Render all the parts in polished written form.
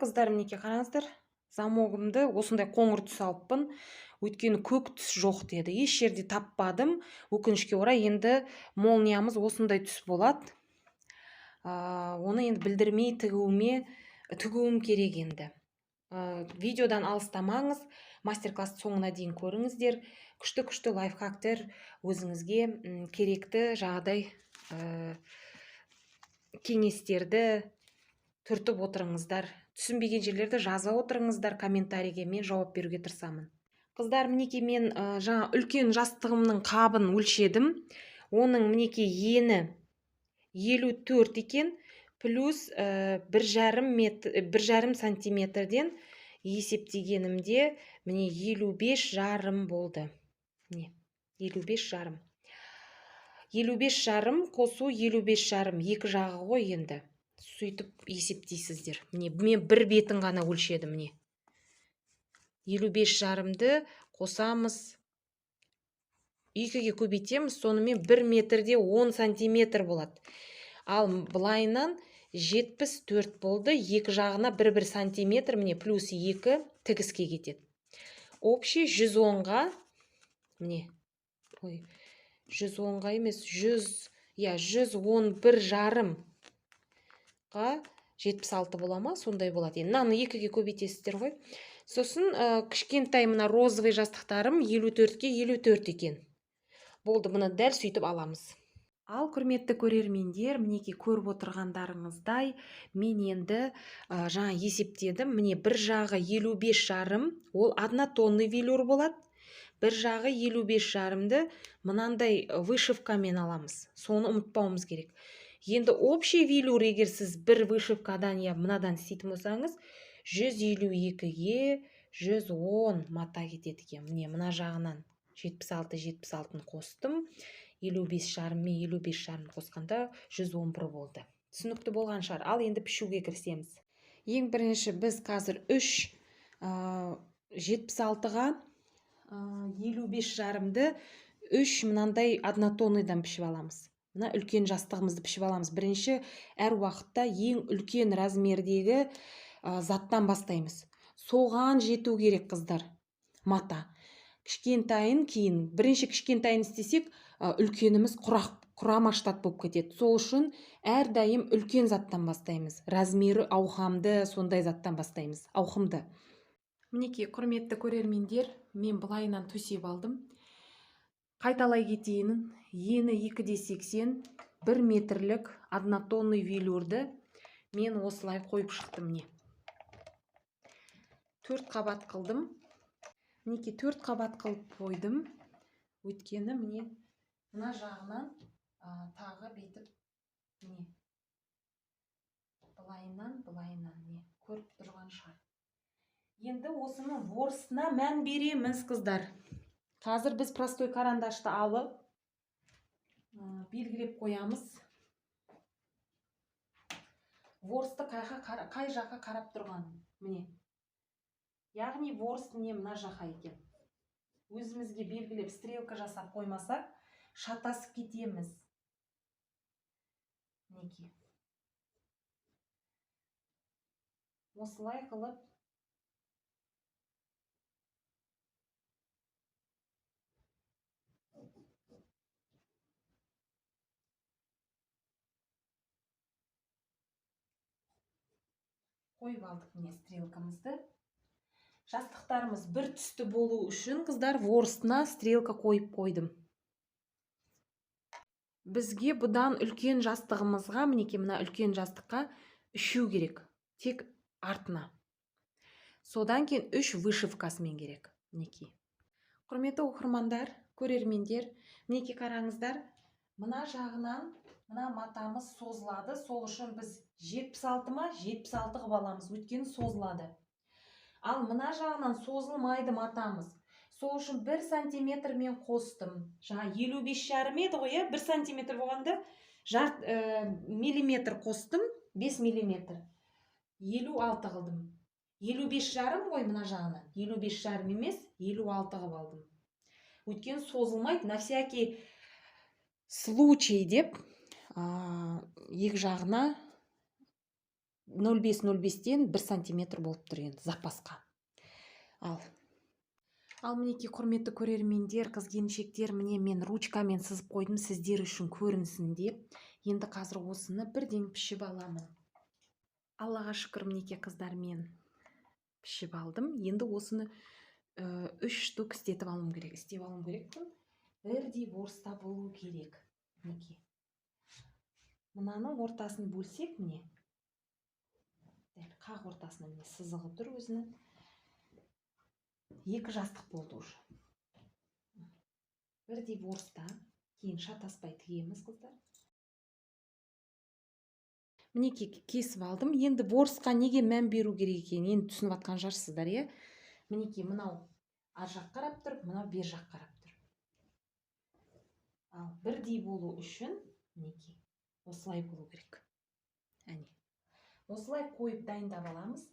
Қыздар, мінекей, қараңыздар, замогымды осындай қоңыр түс алыппын, өйткені көк түс жоқ деді, еш жерде таппадым, өкінішке орай. Енді молниямыз осындай түс болады. Оны енді білдірмей тігуім керек енді. Видеодан алыстамаңыз, мастер-классты соңына дейін көріңіздер. Күшті-күшті лайфхактер, өзіңізге керекті жаңағыдай кеңестерді түртіп отырыңыздар. Түсінбеген жерлерді жаза отырыңыздар комментарийге, мен жауап беруге тырысамын. Қыздар, мінекей, мен жаңа үлкен жастығымның қабын өлшедім. Оның, мінекей, ені 54 екен, плюс 1,5 сантиметрден есептегенімде, міне, 55,5 болды. Міне, 55,5. 55,5 қосу 55,5, екі жағы ғой енді. Сөйтіп есептейсіздер. Міне, мен бір бетін ғана өлшедім, міне. 55,5-ды қосамыз, екіге көбейтеміз, сонымен 1 метрде 10 сантиметр болады. Ал былайынан 74 болды, екі жағына 1-1 сантиметр, міне, плюс 2 тігіске кетеді. Общий 110-ға, міне, ой, 110-ға емес, 100, иә, 111,5-ға 76 бола ма, сондай болады. Енді мынаны екіге көбейтесіздер ғой. Сосын кішкентай мына розовый жастықтарым 54-ке 54 екен. Болды, бұны дәл сөйтіп аламыз. Ал, құрметті көрермендер, мінекей, көріп отырғандарыңыздай, мен енді жаңа есептедім. Міне, бір жағы 55,5, ол однотонный велюр болады. Бір жағы 55,5-ды мынандай вышивкамен аламыз. Соны ұмытпауымыз керек. Енді общий велюр, егер сіз бір вышивкадан, я мынадан істейтін болсаңыз, 152-ге 110 мата кетеді екен. Міне, мына жағынан 76, 76-ны қостым. 55,5 мен 55,5 қосқанда 111 болды. Түсінікті болған шығар. Ал енді пішуге кірісеміз. Ең бірінші біз қазір үш, 76-ға, 55,5-ды үш мынандай однотонныйдан пішіп аламыз. Мына үлкен жастығымызды пішіп аламыз. Бірінші әр уақытта ең үлкен размердегі заттан бастаймыз. Соған жету керек, қыздар. Мата. Кішкентайын кейін, бірінші кішкентайын істесек, үлкеніміз құрама штат болып кетеді. Сол үшін әрдайым үлкен заттан бастаймыз. Размері ауқамды сондай заттан бастаймыз. Ауқымды. Мінекей, құрметті көрермендер, мен былайынан төсеп алдым. Қайталай кетейін, ені екі де сексен, бір метрлік однотонный велюрді мен осылай қойып шықтым, міне. 4 қабат қылдым. Мінекей, 4 қабат қылып қойдым. Өйткені міне мына жағынан, тағы бүйтіп, міне, былайынан, былайынан, міне, көріп тұрған шығар. Енді осының ворсына мән береміз, қыздар. Қазір біз простой карандашты алып, белгілеп қоямыз. Ворсты қай жаққа қарап тұрғанын. Міне. Яғни ворс міне мына жаққа екен. Өзімізге белгілеп стрелка жасап қоймасақ, шатасып кетеміз. Мінекей. Осылай қылып қойып алдық, міне, стрелкамызды. Жастықтарымыз бір түсті болу үшін, қыздар, ворсына стрелка қойып қойдым. Бізге бұдан үлкен жастығымызға, мінекей, мына үлкен жастыққа үшеу керек, тек артына. Содан кейін үш вышивкасымен керек, мінекей. Құрметті оқырмандар, көрермендер, мінекей, қараңыздар, мына жағынан мына матамыз созылады, сол үшін біз 76 ма, 76 қылып аламыз, өйткені созылады. Ал мына жағынан созылмайды матамыз. Сол үшін 1 сантиметр мен қостым. Жаңа 55,5 еді ғой, иә? 1 сантиметр болғанда миллиметр қостым, 5 миллиметр. 56 қылдым. 55,5 ғой мына жағынан. 55,5 емес, 56 қылып алдым. Өйткені созылмайды, на всякий случай деп, екі жағына 0,5, 0,5-тен 1 сантиметр болып тұр енді запасқа. Ал мінекей, құрметті көрермендер, қыз келіншектер, міне, мен ручкамен сызып қойдым сіздер үшін көрінсін деп. Енді қазір осыны бірден пішіп аламын. Аллаға шүкір, мінекей, қыздар, мен пішіп алдым. Енді осыны үш штук істетіп алуым керек, істеп алуым керекпін. Бірдей ворста болу керек. Мінекей, мынаның ортасын бөлсек, міне, дәл қақ ортасына, міне, сызығы тұр өзінің. Екі жастық болды уже бірдей ворста. Кейін шатаспай тігеміз, қыздар. Мінекей, кесіп алдым. Енді ворсқа неге мән беру керек екенін енді түсініп жатқан шығарсыздар, иә? Мінекей, мынау ар жақ қарап тұр, мынау бер жақ қарап тұр. Ал бірдей болу үшін, мінекей, осылай болу керек. Әне, осылай қойып дайындап аламыз.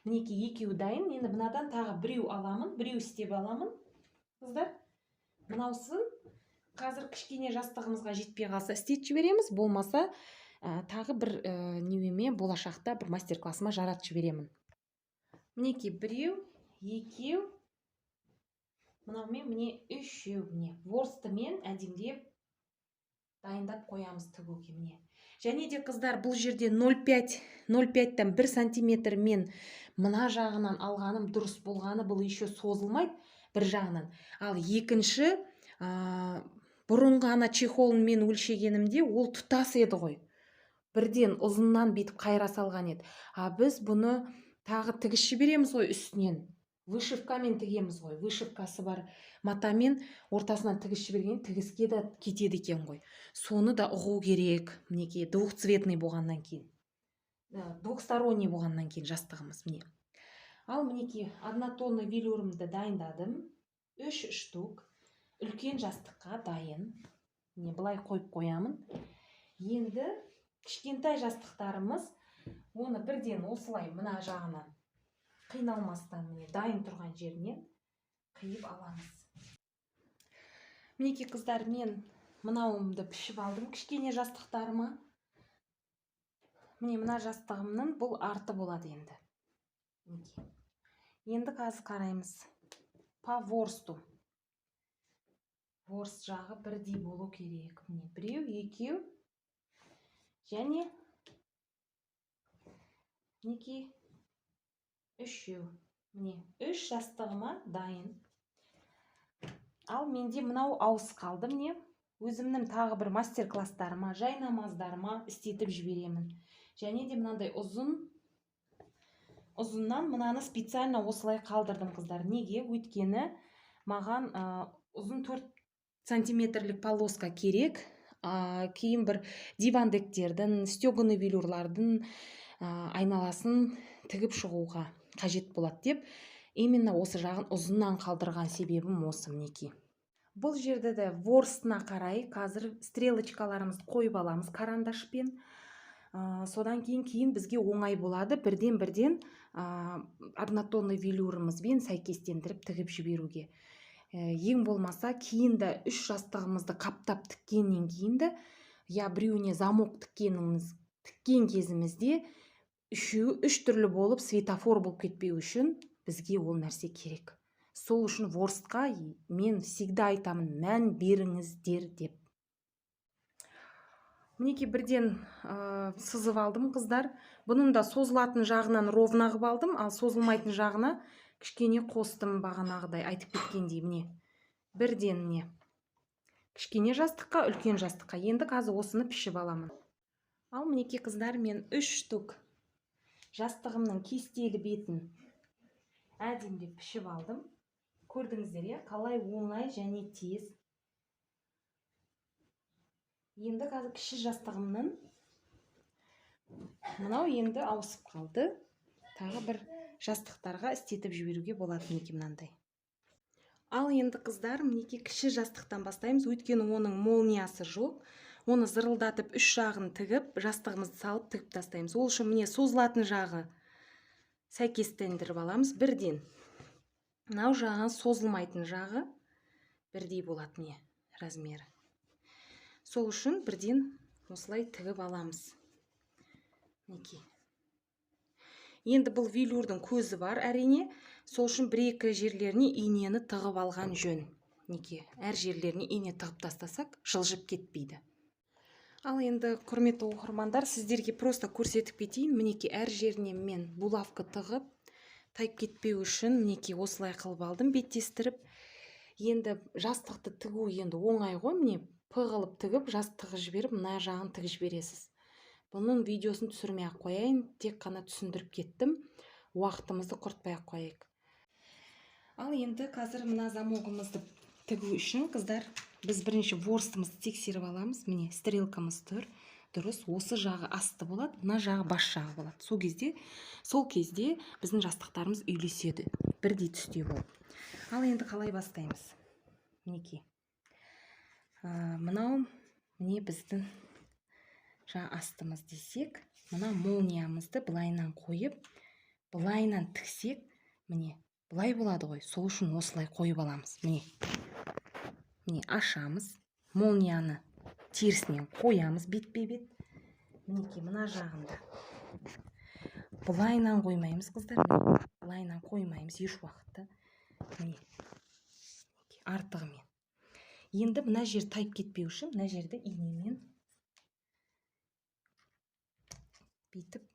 Мінекей, екеуі дайын. Енді мынадан тағы біреу аламын, біреу істеп аламын, қыздар. Мынаусын қазір кішкене жастығымызға жетпей қалса, істетіп жібереміз, болмаса тағы бір неме, болашақта бір мастер классыма жаратып жіберемін. Мінекей, біреу, екеу, мынаумен, міне, үшеу. Міне, ворстымен әдемілеп дайындап қоямыз тігуге. Міне, және де, қыздар, бұл жерде 0,5, 0,5-тен 1 сантиметр мен мына жағынан алғаным дұрыс болғаны, бұл еще созылмайды бір жағынан. Ал екінші, бұрынғы ана чехолын мен өлшегенімде, ол тұтас еді ғой, бірден ұзыннан бүйтіп қайыра салған еді. А біз бұны тағы тігіс жібереміз ғой, үстінен вышивкамен тігеміз ғой. Вышивкасы бар матамен ортасынан тігіс жіберген, тігіске де кетеді екен ғой, соны да ұғу керек. Мінекей, двухцветный болғаннан кейін, двухсторонний болғаннан кейін жастығымыз, міне. Ал мінекей, однотонный велюрімді дайындадым, үш штук үлкен жастыққа дайын. Міне, былай қойып қоямын. Енді кішкентай жастықтарымыз, оны бірден осылай мына жағынан қиналмастан, міне, дайын тұрған жерінен қиып аламыз. Мінекей, қыздар, мен мынауымды пішіп алдым кішкене жастықтарыма. Міне, мына жастығымның бұл арты болады енді. Мінекей, енді қазір қараймыз по ворсту. Ворст жағы бірдей болу керек. Міне, біреу, екеу және, мінекей, үшеу. Міне, үш жастығыма дайын. Ал менде мынау ауыс қалды. Міне, өзімнің тағы бір мастер класстарыма, жай намаздарыма істетіп жіберемін. Және де мынандай ұзын, ұзыннан мынаны специально осылай қалдырдым, қыздар. Неге? Өйткені маған ұзын 4 сантиметрлік полоска керек, кейін бір дивандектердің, стеганый велюрлардың айналасын тігіп шығуға қажет болады деп, именно осы жағын ұзыннан қалдырған себебім осы. Мінекей, бұл жерде де ворстына қарай қазір стрелочкаларымызды қойып аламыз карандашпен. Содан кейін бізге оңай болады бірден бірден однотонный велюрімізбен сәйкестендіріп тігіп жіберуге. Ең болмаса кейін де үш жастығымызды қаптап тіккеннен кейін де, я біреуіне замок тіккеніміз, тіккен кезімізде үшеуі үш түрлі болып, светофор болып кетпеу үшін бізге ол нәрсе керек. Сол үшін ворстқа мен всегда айтамын, мән беріңіздер деп. Мінекей, бірден сызып алдым, қыздар. Бұның да созылатын жағынан ровно қылып алдым, ал созылмайтын жағына кішкене қостым, бағанағыдай айтып кеткендей. Міне, бірден, міне, кішкене жастыққа, үлкен жастыққа. Енді қазір осыны пішіп аламын. Ал мінекей, қыздар, мен үш штук жастығымның кестелі бетін әдемілеп пішіп алдым. Көрдіңіздер, иә, қалай оңай және тез. Енді қазір кіші жастығымның мынау енді ауысып қалды, тағы бір жастықтарға істетіп жіберуге болады. Мінекей, мынандай. Ал енді, қыздар, мінекей, кіші жастықтан бастаймыз, өйткені оның молниясы жоқ. Оны зырылдатып, үш жағын тігіп, жастығымызды салып, тігіп тастаймыз. Ол үшін, міне, созылатын жағы сәйкестендіріп аламыз бірден. Мынау жағы, созылмайтын жағы бірдей болады, міне, размері. Сол үшін бірден осылай тігіп аламыз. Мінекей. Енді бұл велюрдің көзі бар әрине, сол үшін бір-екі жерлеріне инені тығып алған жөн. Неке, әр жерлеріне ине тығып тастасақ, жылжып кетпейді. Ал енді, құрметті оқырмандар, сіздерге просто көрсетіп кетейін. Мінекей, әр жеріне мен булавка тығып, тайып кетпеу үшін мінекей осылай қылып алдым, беттестіріп. Енді жастықты тігу енді оңай ғой, міне п қылып тігіп, жастығы жіберіп, мына жағын тігіп жібересіз. Бұның видеосын түсірмей ақ қояйын, тек қана түсіндіріп кеттім. Уақытымызды құртпай ақ қояйық. Ал енді қазір мына замогымызды тігу үшін, қыздар, біз бірінші ворстымызды тексеріп аламыз. Міне стрелкамыз тұр. Дұрыс, осы жағы асты болады, мына жағы бас жағы болады. Сол кезде біздің жастықтарымыз үйлеседі, бірдей түсте болып. Ал енді қалай бастаймыз? Мінекей. Мынау міне біздің жаңа астымыз десек, мына молниямызды былайынан қойып, былайынан тіксек, міне былай болады ғой. Сол үшін осылай қойып аламыз. Міне, міне ашамыз, молнияны терісінен қоямыз бетпе-бет. Мінекей мына жағында былайынан қоймаймыз, қыздар, міне былайынан қоймаймыз еш уақытта. Міне артығымен. Енді мына жер тайып кетпеу үшін мына жерді инемен бүйтіп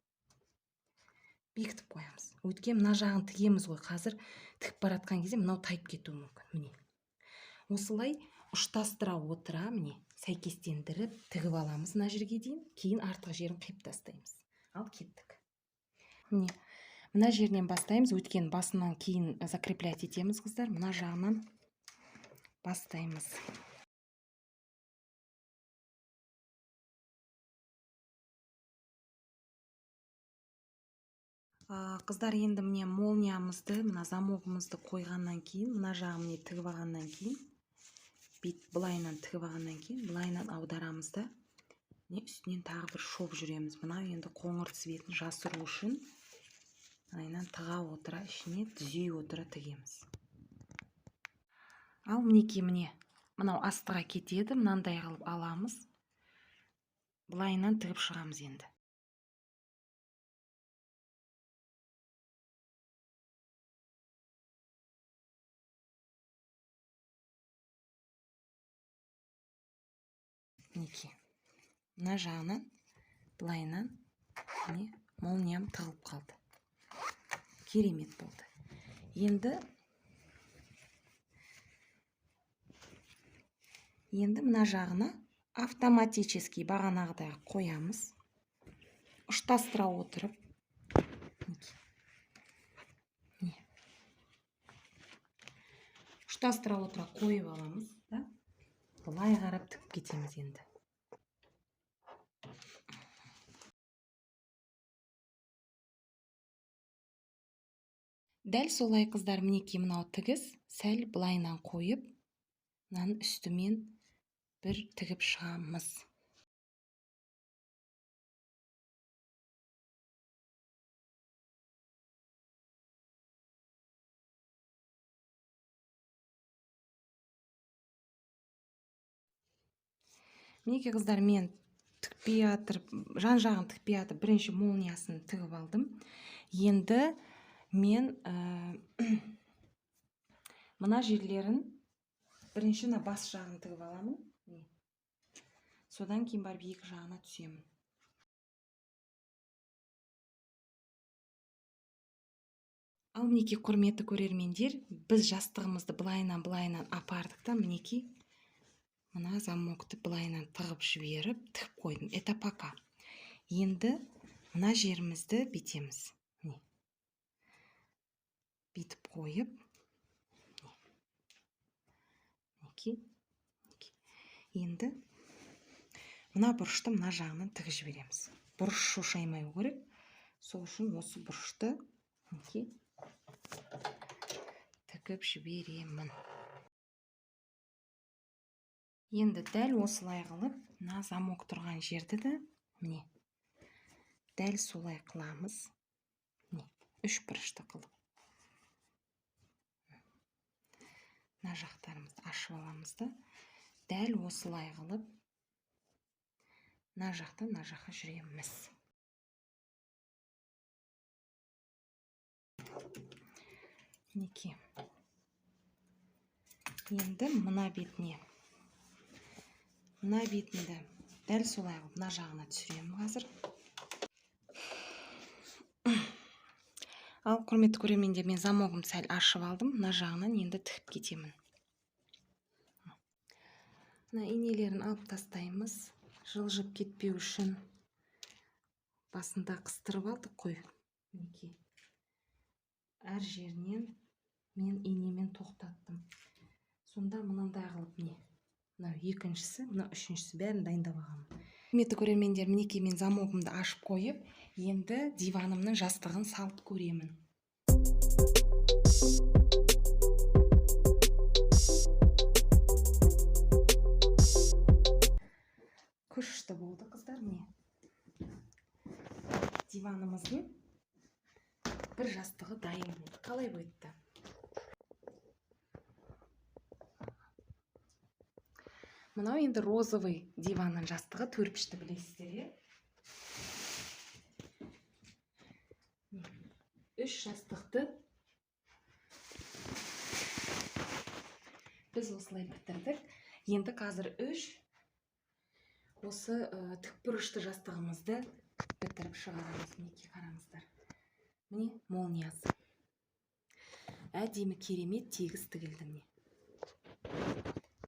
бекітіп қоямыз. Өйткені мына жағын тігеміз ғой, қазір тігіп бара жатқан кезде мынау тайып кетуі мүмкін. Міне осылай ұштастыра отыра, міне сәйкестендіріп тігіп аламыз мына жерге дейін, кейін артық жерін қиып тастаймыз. Ал кеттік. Міне мына жерінен бастаймыз, өйткені басынан кейін закреплять етеміз, қыздар. Мына жағынан бастаймыз. Қыздар, енді міне молниямызды, мына замогымызды қойғаннан кейін, мына жағын міне тігіп алғаннан кейін, бет былайынан тігіп алғаннан кейін, былайынан аударамыз да, міне үстінен тағы бір шоп жүреміз. Мынау енді қоңыр цветін жасыру үшін былайынан тыға отыра, ішіне түзей отыра тігеміз. Ал мінекей, міне мынау астыға кетеді, мынандай қылып аламыз, былайынан тігіп шығамыз енді. Мінекей мына жағынан былайынан міне молниям тығылып қалды, керемет болды. Енді мына жағына автоматически бағанағыдай қоямыз, ұштастыра отырып, міне ұштастыра отыра қойып аламыз да, былай қарап тігіп кетеміз енді. Дәл солай, қыздар, мінекей мынау тігіс, сәл былайынан қойып, мынаның үстімен бір тігіп шығамыз. Мінекей, қыздар, мен тікпей атырып, жан жағын тікпей атып, бірінші молниясын тігіп алдым. Енді мен мына жерлерін бірінші мына бас жағын тігіп аламын. Міне. Содан кейін барып екі жағына түсемін. Ал мінекей, құрметті көрермендер, біз жастығымызды былайынан былайынан апардық та, мінекей мына замокты былайынан тығып жіберіп, тігіп қойдым. Это пока. Енді мына жерімізді бүйтеміз. Міне. Бүйтіп қойып, мінекей, мінекей. Енді мына бұрышты мына жағынан тігіп жібереміз. Бұрыш шошаймау керек. Сол үшін осы бұрышты мінекей тігіп жіберемін. Енді дәл осылай қылып, мына замок тұрған жерді де, міне, дәл солай қыламыз. Міне, үш бұрышты қылып. Мына жақтарымызды ашып аламыз да, дәл осылай қылып, мына жақтан мына жаққа жүреміз. Мінекей, енді мына бетіне, мына бетінде дәл солай қылып мына жағына түсіремін қазір. Ал, құрметті көрермендер, мен замогымды сәл ашып алдым, мына жағынан енді тігіп кетемін. Мына инелерін алып тастаймыз, жылжып кетпеу үшін. Басында қыстырып алдық қой. Мінекей, әр жерінен мен инемен тоқтаттым. Сонда мынандай қылып, міне, мынау екіншісі, мынау үшіншісі, бәрін дайындап алғанмын. Құрметті көрермендер, мінекей, мен замогымды ашып қойып, енді диванымның жастығын салып көремін. Күшті болды, қыздар, міне. Диванымыздың бір жастығы дайын болды. Қалай өтті? Мынау енді розовый диванның жастығы, төрпішті білесіздер, иә? Үш жастықты біз осылай бітірдік. Енді қазір үш осы тікбұрышты жастығымызды бітіріп шығарамыз. Мінекей, қараңыздар. Міне, молниясы. Әдемі, керемет, тегіс тігілді міне.